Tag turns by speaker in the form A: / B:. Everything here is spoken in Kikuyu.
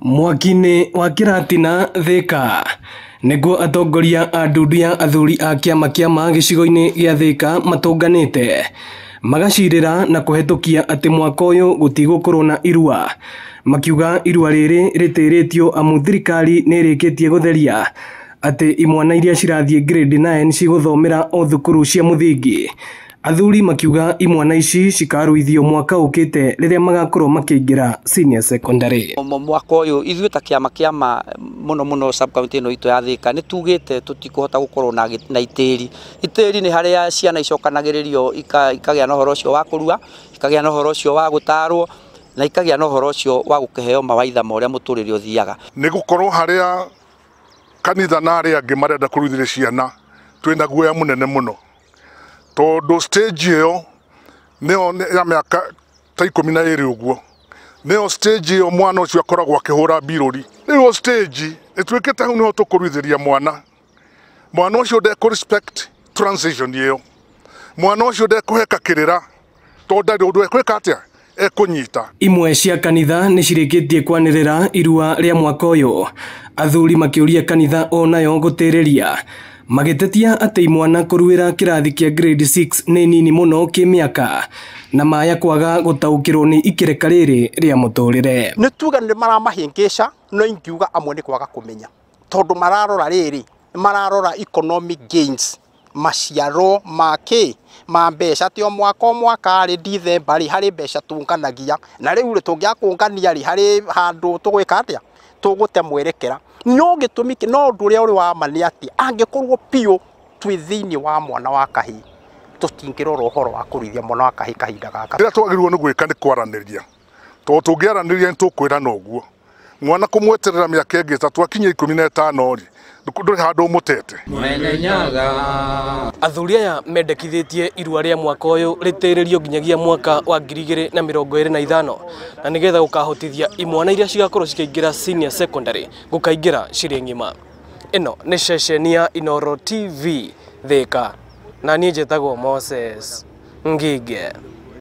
A: Mwaki-inĩ wa Kĩratina Thika nĩguo atongoria a ndundu ya athuri a kĩama kĩama gĩcigo-inĩ gĩa Thika matũnganĩte magacirĩra na kũhetũkia atĩ mwaka ũyũ gũtigũkorwo na irua, makiuga irua rĩrĩ rĩtĩrĩtio amu thirikari nĩ ĩrĩkĩtie gũtheria atĩ imwana iria cirathiĩ grade 9 cigũthomera o thukuru cia mũthingi. Athuri makiuga imwana ici cikaruithio mwaka ũkĩte rĩrĩa magakorwo makĩingĩra senior secondary.
B: Mwaka ũyũ ithuĩ ta kĩama kĩama mũno mũno sub county ĩno itũ ya Thika nĩ tugĩte tũtikũhota gũkorwo na itĩri. Itĩri nĩ harĩa ciana icokanagĩrĩrio ikagĩa na ũhoro ũcio wa kũrua, ikagĩa na ũhoro ũcio wa gũtarwo na ikagĩa na ũhoro ũcio wa gũkĩheo mawaitha ma ũrĩa mũtũrĩre ũthiaga.
C: Nĩ gũkorwo harĩa kanitha na arĩa angĩ marenda kũruithĩria ciana twĩna guoya mũnene mũno, tondũ stage ĩyo nĩyo ya mĩaka ta 12 ũguo, nĩyo stage ĩyo mwana ũcio akoragwo akĩhũra mbirũri. Rĩu stage ĩtuĩkĩte hau nĩho tũkũruithĩria mwana, mwana ũcio ndekũ respect transition ĩyo, mwana ũcio ndekũheka kĩrĩra tondũ ndarĩ ũndũ ekwĩka atĩa ekũnyita.
A: Imwe cia kanitha nĩ cirĩkĩtie kwanĩrĩra irua rĩa mwaka ũyũ, athuri makĩũria kanitha o nayo gũtĩrĩria, magĩtetia atĩ imwana kũruĩra kĩrathi kĩa grade 6 nĩ nini mũno kĩmĩaka na maya kwaga gũtaũkĩrwo nĩ ikereka rĩrĩ rĩa mũtũrĩre.
D: Nĩ tuge nĩ maramahĩngĩca, no ingiuga amwe nĩ kwaga kũmenya, tondũ mararora rĩrĩ, mararora economic gains, maciaro ma kĩ ma mbeca, ti o mwaka o mwaka rĩ December rĩ harĩ mbeca tũnganagia, na rĩu rĩ tũngĩaga kũngania rĩ harĩ handũ tũgwĩka atĩa, tũgũte mwerekera. No gĩtũmi no ũndũ ũrĩa ũrĩ wa ma nĩ atĩ angĩkorwo biũ twĩ thĩinĩ wa mwana wa kahĩĩ tũtingĩrora ũhoro wa kũruithia mwana wa kahĩĩ kahinda gaka.
C: Kĩrĩa twagĩrĩirwo nĩ gwĩka nĩ kwaranĩria, tondũ tũngĩaranĩria nĩ tũkwĩrana ũguo. Mwana kũmweterera mĩaka ĩngĩ ĩtatũ akinyie 15 rĩ, ndũrĩ handũ ũmũtete.
A: Athuri aya mendekithĩtie irua rĩa mwaka ũyũ rĩtĩrĩrio nginyagia mwaka wa 2025 na nĩgetha gũkahotithia imwana iria cigakorwo cikĩingĩra senior secondary gũkaingĩra cirĩ ng'ima. Ĩno nĩ ceceni ya Inooro TV Thika, na niĩ njĩtagwo Moses Ngige.